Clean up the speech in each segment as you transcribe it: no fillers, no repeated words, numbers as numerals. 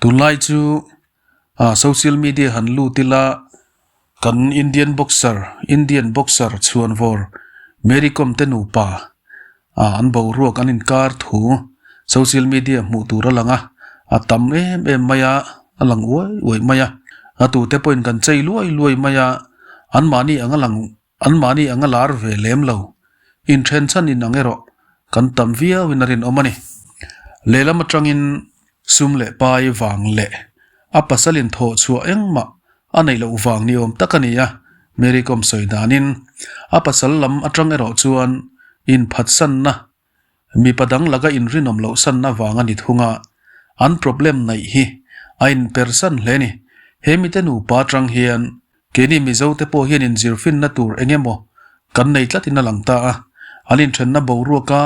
Tunlai chu social media han lut ila kan Indian boxer Indian boxer chhuanvawr Mary Kom te nupa an boruak an inkar thu social media hmuh tur a lang a, a tam em em mai a, a lang uai uai mai a, a tute pawhin kan chei luai luai mai a, anmahni ang a lang Anmahni ang a lar ve lem lo. Inthen chhan in ang erawh kan tam viau in a rinawm a ni. Lehlam atangin sum leh pai vang leh a pasal in thawh chhuah engmah a neih loh vang ni awm tak a ni a, Mary Kom sawi danin a pasal lam atang erawh chuan inphatsanna mipa dang laka inrinawm loh sanna vang a ni thung a, an problem neih hi a inpersan hle a ni. He mite nupa atang hian Keini Mizo te pawh hian inzirfinna tur eng emaw kan nei tlatin a lang ta a, an inthenna boruaka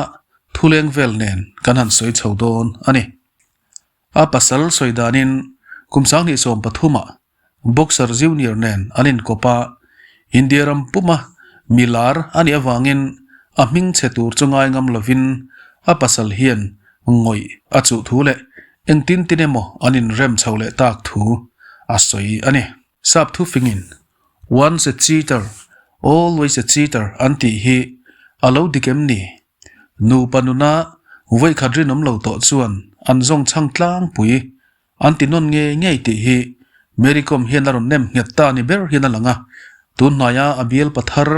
thuleng vel nen kan han sawi chho dawn a ni. A pasal sawi danin kum 2013 ah boxer junior nen an inkawp a, India ram puma mi lar a nih avangin a hming chhe tur chu ngai ngam lovin a pasal hian ngawih a chuh thu leh engtin tin emaw an inrem chho leh tak thu a sawi a ni. Sap thufingin, Once a cheater, always a cheater an tih hi a lo dik em ni? Nupa nuna vawikhat rinawm lo tawh chuan an zawng chhang tlangpui an ti nawn ngei ngei tih hi Mary Kom hian a rawn nem nghet ta ni ber hian a lang a. Tun hnaia a bial pathar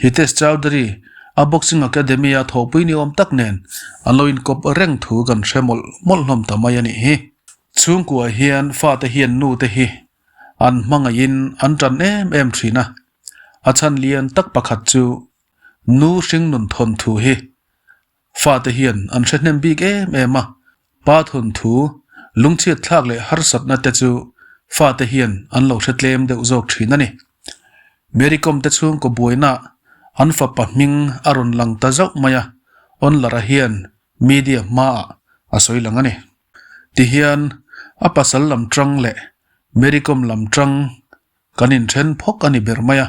Hitesh Chowdhury a Boxing Academy a thawhpui ni awm tak nen an lo inkawp reng thu kan hre mawlh mawlh hlawm ta mai a nih hi. Chhungkua hian fate hian nute hi an hmangaihin an tan em em thin a, a chhan lian tak pakhat chu nu hringnun thawnthu hi fate hian an hre hnem bik em em a, pa thawnthu lungchhiat thlak leh harsatna te chu fate hian an lo hre tlem deuh zawk thin a ni. Mary Kom te chhungkaw buaina an fapa hming a rawn lang ta zauh mai a, Onlara hian media hmaah a sawi lang a ni. Tihian a pasal lam tang leh Mary Kom lam tang kan inthen phawk a ni ber mai a.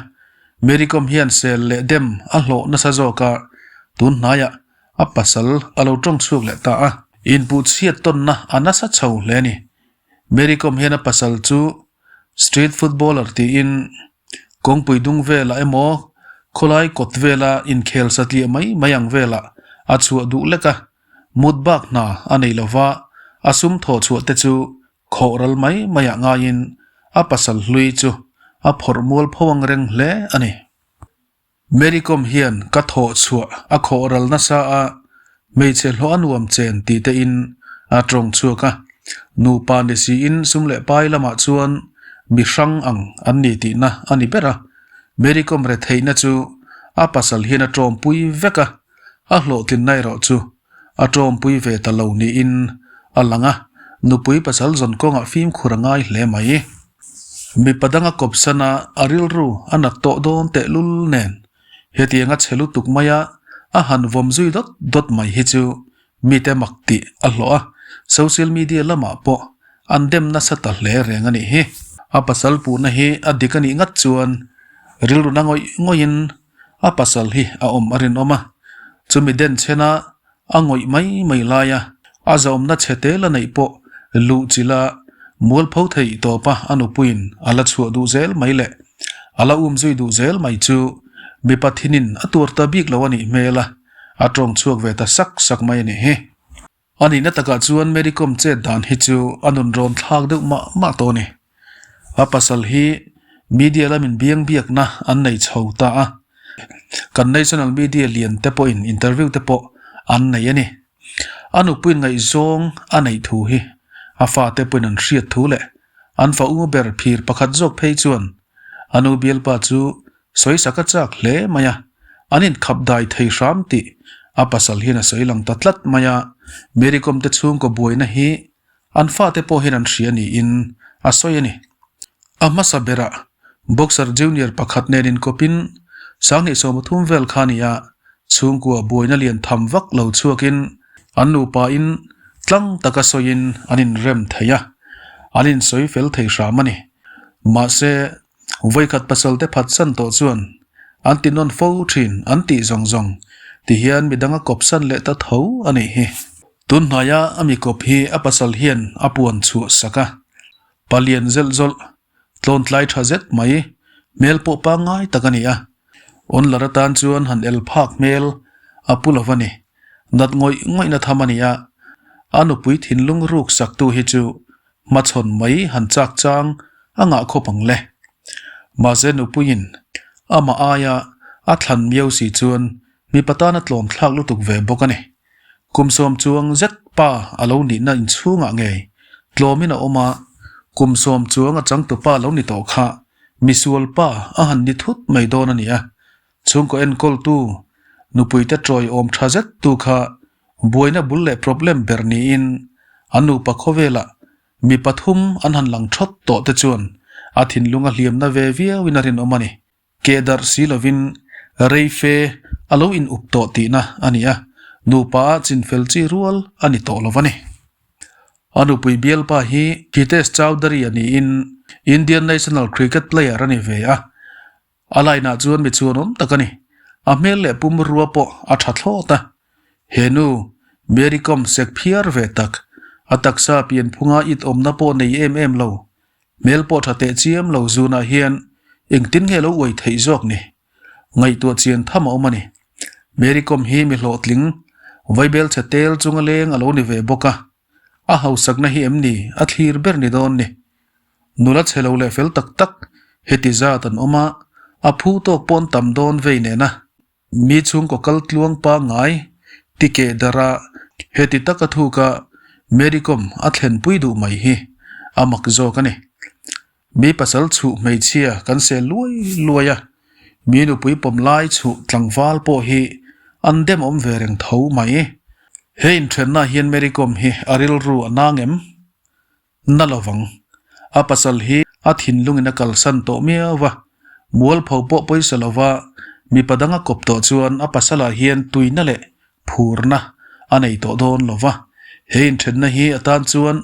Mary Kom hian sel leh dem a hlawh nasa zawk a, tun hnaiah a pasal a lo tawng chhuak leh ta a. Inpuhchhiat tawnna a nasa chho hle a ni. Mary Kom hian a pasal chu street footballer tiin kawngpui dung velah emaw khawlai kawt vela inkhel satliah mai mai ang velah a chhuah duh lek a. Mut bak hna a nei lova, a sum thawh chhuah te chu khawh ral mai maiah ngaiin a pasal hlui chu a phawrh mual pho ang reng hle a ni. Mary Kom hian ka thawh chhuah a khawh ral nasa a, hmeichhe hlawh a nuam chen tih te in a tawng chhuak a, nupa ni siin sum leh pai lamah chuan mi hrang ang an ni tihna a ni ber a. Mary Kom retheihna chu a pasal hian a tawmpui vek a. A hlawhtlinna erawh chu a tawmpui ve ta lo niin a lang a, nupui pasal zawn kawngah fimkhur a ngai hle mai. Mipa danga kawpsana a rilru a nat tawh dawn tehlul nen hetianga chhe lutuk maia a han vawm zui dawt dawt mai hi chu mite mak tih a hlawh a, social media lamah pawh an dem nasa ta hle reng a nih hi. A pasal puhna hi a dik a nih ngat chuan rilru na ngawih ngawihin A pasal hi a awm a rinawm a, chumi den chhena a ngawih mai mai laia a zahawmna chhe tel a neih pawh luh chila mualpho theih tawpa a nupuiin a la chhuah duh zel mai leh a la um zui duh zel mai chu mipa thinin a tuar ta bik lo a nih hmel a, a tawng chhuak ve ta sak sak mai a nih hi. A nihna takah chuan Mary Kom chet dan hi chu a nun rawn thlak deuh mah mah tawh a ni. A pasal hi media lamin biang biakna an nei chho ta a, kan national media lian te pawhin interview te pawh an nei a ni. A nupuiin ngaihzawng a neih thu hi a fate pawhin an hriat thu leh an fa u ber phir pakhat zawk phei chuan a nu bialpa chu Sawisak a chak hle mai a, an inkhap dai thei hram tih a pasal hian a sawi lang ta tlat mai a, Mary Kom te chhungkaw buaina hi an fate pawh hian an hria niin a sawi a ni. A hmasa berah boxer junior pakhat nen inkawpin 2013 vel kha a ni a, chhungkua buaina lian tham vak lo chhuakin an nupain tlang taka sawiin an inrem thei a, an insawi fel thei hram a ni. Mahse, Vawikhat pasal te phatsan tawh chuan an ti nawn fo thin an tih zawng zawng ti hian midang a kawpsan leh ta tho a nih hi. Tun hnaia a mi kawp hi a pasal hian a puan chhuah sak a, palian zelh zawlh, tlawntlai tha zet mai, hmel pawh pangngai tak a ni a. Onlar atan chuan han el phak hmel a pu lo va ni. Nat ngawih ngawihna tham a ni a, a nupui thinlung ruk saktu hi chu hmachhawn mai han chak chang a ngah khawp ang le. Mahse nupuiin amah aia a thlan miau si chuan mipa tana tlawm thlak lutuk ve bawk a ni. Kum sawm chuang zet pa a lo nihna inchhungah ngei tlawmin a awm a, kum sawm chuang a changtupa lo ni tawh kha misual pa a han ni thut mai dawn a ni a. Chhungkaw enkawltu, nupuite tawiawm tha zet tu kha buaina bul leh problem ber niin an nupa khawvelah mi pathum an han lang thawt tawh te chuan a thinlung a hliamna ve viauin a rinawm a ni. Keh darh si lovin rei fe a lo in up tawh tihna a ni a, nupa ah chinfel chi rual a ni tawh lo va ni. A nupui bialpa hi Hitesh Chaudhary a niin Indian national cricket player a ni ve a, A line-ah chuan mi chuanawm tak a ni. A hmel leh pumrua pawh a tha thlawt a. He nu, Mary Kom sek phiar ve tak, a taksa pianphunga it awmna pawh nei em em lo, hmel pawh tha teh chiam lo zunah hian engtin nge lo uai theih zawk ni? Ngaihtuah chian tham a awm a ni. Mary Kom hi mi hlawhtling, vaibel chhe tel chunga leng a lo ni ve bawk a. A hausakna hi em ni a thlir ber ni dawn ni? Nula chhe lo leh fel tak tak heti zat an awm a, a phu tawk pawn tam dawn vei nena mi chhungkaw kal tluang pangngai ti keh darh a, heti taka thuka Mary Kom a thlenpui duh mai hi a mak zawk a ni. Mi pasal chhuh hmeichhia kan sel luai luai a, mi nupui pawm lai chhuh tlangval pawh hi an demawm ve reng tho mai. He inthenna hian Mary Kom hi a rilru a nang em? Na lovang. A pasal hi a thinlungin a kalsan tawh miau va, mualpho pawh pawisa lova mipa dang a kawp tawh chuan a pasalah hian tuina leh phurna a nei tawh dawn lo va, he inthenna hi a tan chuan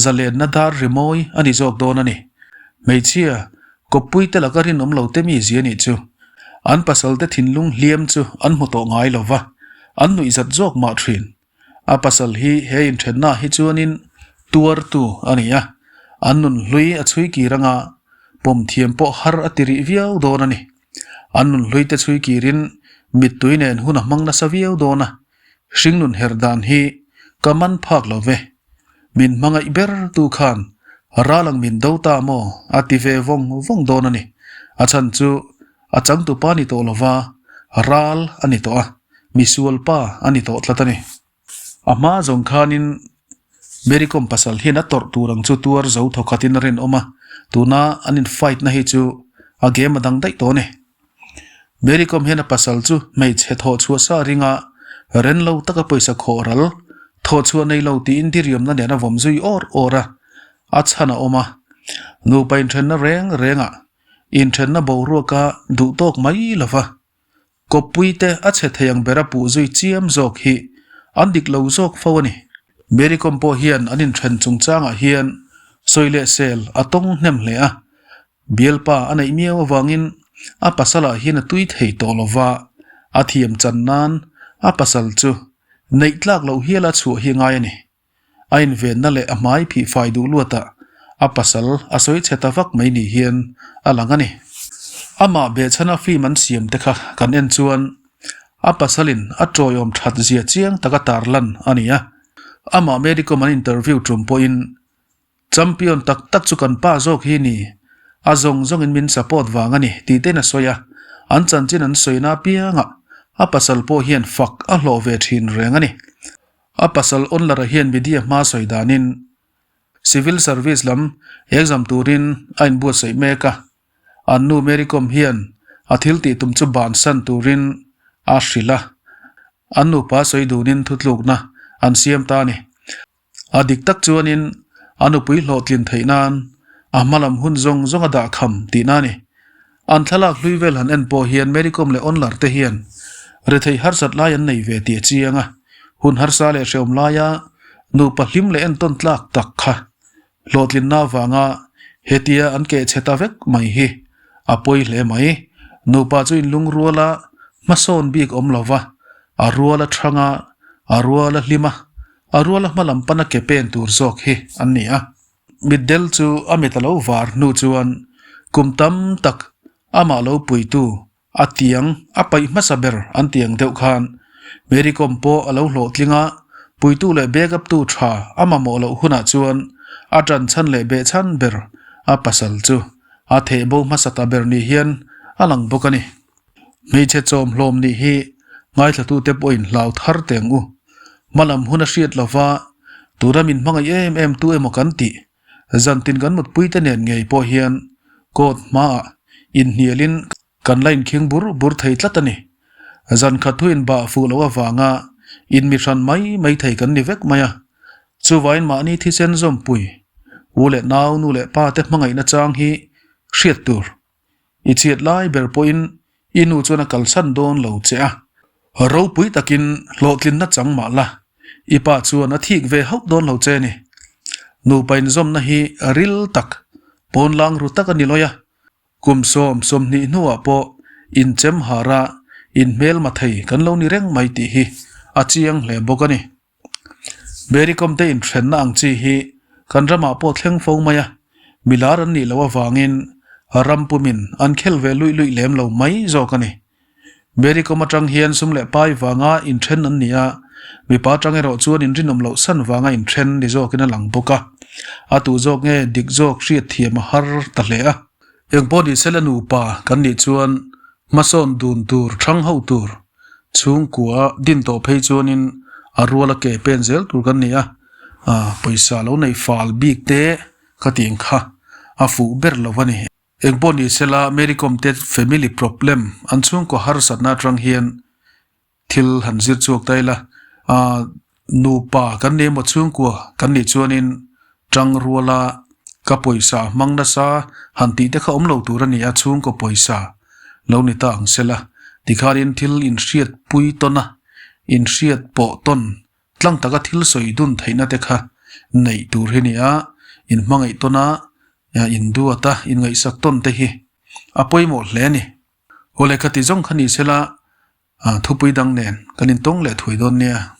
zalenna dar rimawi a ni zawk dawn a ni. Hmeichhia, kawppuite laka rinawm lo te mi zia nih chu an pasalte thinlung hliam chu an hmu tawh ngai lo va, an nuihzat zawk mah thin. A pasal hi he inthenna hi chuanin tuartu a ni a, an nun hlui a chhui kir anga pawm thiam pawh har a ti rih viau dawn a ni. An nun hlui te chhui kirin mittui nen hun a hmang nasa viau dawn a, hringnun her dan hi ka man phak lo ve. Min hmangaih ber tu khan ral ang min do ta maw a ti ve vawng vawng dawn a ni. A chhan chu a changtupa ni tawh lova ral a ni tawh a, misual pa a ni tawh tlat a ni. A hma zawng khanin Mary Kom pasal hian a tawrh tur ang chu tuar zo thawkhatin a rinawm a, tuna an in fight na hi chu a game a dang daih tawh a ni. Mary Kom hian a pasal chu hmeichhe thawh chhuah sa ringa ren lo taka pawisa khawh ral, thawh chhuah nei lo tiin diriamna nen a vawm zui awr awr a, a chhan a awm a. Nupa inthenna reng rengah inthenna boruaka duh tawk mai lova Kawppuite a chhe thei ang bera puh zui chiam zawk hi an dik lo zawk fo a ni. Mary Kom pawh hian an inthen chungchangah hian sawi leh sel a tawng hnem hle a, bialpa a neih miau avangin a pasalah hian a tui thei tawh lo va, a thiam chan nan a pasal chu neih tlak loh hial a chhuah hi a ngai a ni. A invenna leh a hmai phih fai duh luatah a pasal a sawi chhe ta vak mai ni hian a lang a ni. Amah behchhana film an siam te kha kan en chuan a pasalin a tawiawm that zia chiang taka tarlan a ni a. Amah Mary Kom an interview tum pawhin Champion tak tak chu kan pa zawk hi ni, a zawng zawngin min support vang a ni tih tein a sawi a, an chanchin an sawina apiangah a pasal pawh hian fak a hlawh ve thin reng a ni. A pasal Onlara hian media hma sawi danin Civil Service lam exam turin a inbuatsaih mek a, an nu Mary Kom hian a thil tih tum chu bansan turin a hrilh a, an nupa sawi dunin thutlukna an siam ta a ni. A dik tak chuanin a nupui hlawhtlin theih nan a hmalam hun zawng zawng a dah kham tihna a ni. An thlalak hlui vel han en pawh hian Mary Kom leh Onlar te hian retheih harsat lai an nei ve tih a chiang a, hun harsa leh hrehawm laia nupa hlim leh entawn tlak tak kha hlawhtlinna avanga hetia an keh chhe ta vek mai hi a pawi hle mai. Nupa chu inlungruala hmasawn bik awm lova, a ruala thanga, a ruala hlima. A ruala hma lam pana ke pen tur zawk hi an ni a. Mitdel chu a mit a lo var hnu chuan kum tam tak amah lo puitu a tiang a paih hmasa ber an tiang deuh khan Mary Kom pawh a lo hlawhtling a, puitu leh backup tu tha a mamawh loh hunah chuan a tan chhan leh behchhan ber a pasal chu a theh bo hmasa ta ber ni hian a lang bawk a ni. Hmeichhe chawm hlawm nih hi ngaithlatute pawhin hlau thar teng u. Hmalam hun a hriat lova tuna min hmangaih em em tu emaw kan tih zantin kan mutpuite nen ngei pawh hian court hmaah inhnialin kan la inkhing bur bur thei tlat a ni. Zan khat thu inbah fuh loh avanga inmihran mai mai thei kan ni vek mai a. Chuvain mahni thisen zawmpui, u leh nau, nu leh pa te hmangaihna chang hi hriat tur. I chhiat lai ber pawhin i nu chuan a kalsan dawn lo che a. Ropui takin hlawhtlinna chang mah la, i pa chuan a thik ve hauh dawn lo che ni. Nupa inzawmna hi ril tak, pawnlang ru tak a ni lawi a. Kum 20 hnuah pawh inchem hara inhmelma thei kan lo ni reng mai tih hi a chiang hle bawk a ni. Mary Kom te inhrenna ang chi hi kan ramah pawh thleng fo mai a, milar an nih loh avangin ram pumin an khel ve luih luih lem lo mai zawk a ni. Mary Kom atang hian sum leh pai vanga inthen an ni a, mipa atang erawh chuan inrinawm loh san vanga inthen ni zawkin a lang bawk a, a tu zawk nge dik zawk hriatthiam a har ta hle a. Engpawh ni sela nupa kan nih chuan hmasawn dun tur, thang ho tur, Chhungkua din tawh phei chuanin a ruala ke pen zel tur kan ni a, pawisa lo nei fal bik te ka tih ang kha a fuh ber lo a ni. Engpawh ni sela Mary Kom te family problem an chhungkua harsatna atang hian thil han zir chhuak ta ila, nupa kan ni emaw chhungkua kan nih chuanin tang ruala ka pawisa hmang nasa han tih te kha awm lo tur a ni a, chhungkaw pawisa lo ni ta ang sela tikhanin thil inhriat pui tawn a, inhriat pawh tawn tlang taka thil sawi dun theihna te kha neih tur hi a ni a, inhmangaih tawn a, induat a, inngaihsak tawn te hi a pawimawh hle a ni. Aw lehkha ti zawng kha ni sela thupui dang nen kan intawng leh thui dawn nia.